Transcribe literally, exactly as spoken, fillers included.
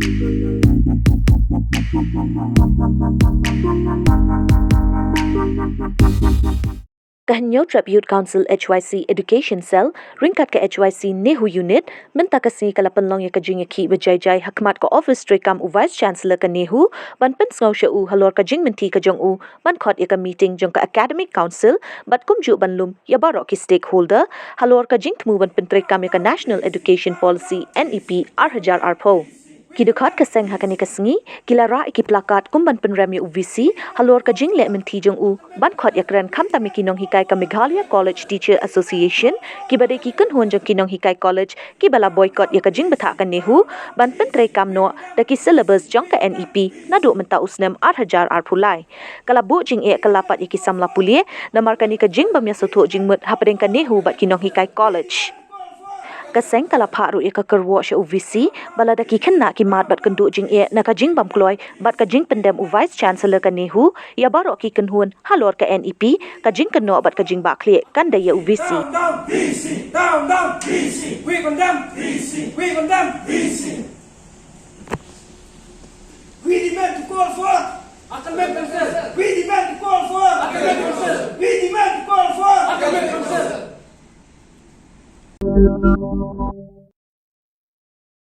Ka Hynñiewtrep Youth Council H Y C Education Cell ryngkat ka H Y C NEHU Unit mynta ka sngi ka la pynlong ïa ka jingïakhih ba jai jai ha khmat ka office treikam u Vice Chancellor ka NEHU ban pynsngew sha u halor ka jingmynti ka jong u ban khot ïa ka meeting jong ka Academic Council bad kumjuh ban lum ïa baroh ki stakeholder halor ka jingthmu ban pyntreikam ïa ka National Education Policy N E P ar hajar arphew. Ki dkhot ka seng ha kane ka sngi ki la rah ïa ki placard kum ban pynrem ïa u V C halor ka jingleh mynti jong u ban khot ïakren khamtam ïa ki nonghikai ka Meghalaya College Teacher Association kiba dei ki kynhun jong ki nonghikai college kiba la boycott ïa ka jingbthah ka NEHU ban pyntreikam noh da ki syllabus jong ka N E P naduh mynta u snem ar hajar arphew lai. Ka la buh jingeh ka la pat ïa ki samla pule namar kane ka jingbym ïasngewthuh jingmut hapdeng ka NEHU bad ki nonghikai college. Ka seng ka la phah ruh ïa ka kyrwoh sha u V C ba lada ki khynnah ki mad bad kynduh jingeh na ka jingbym kloi bad ka jingpyndem u Vice Chancellor ka NEHU ïa baroh ki kynhun halor ka N E P, ka jingkynnoh bad ka jingbahkhlieh kan dei ïa u V C. Down, down, V C, down, down, V C. We condemn, V C. We condemn, V C. We demand to call for academic council. We demand to call for academic council. We demand to call for academic council.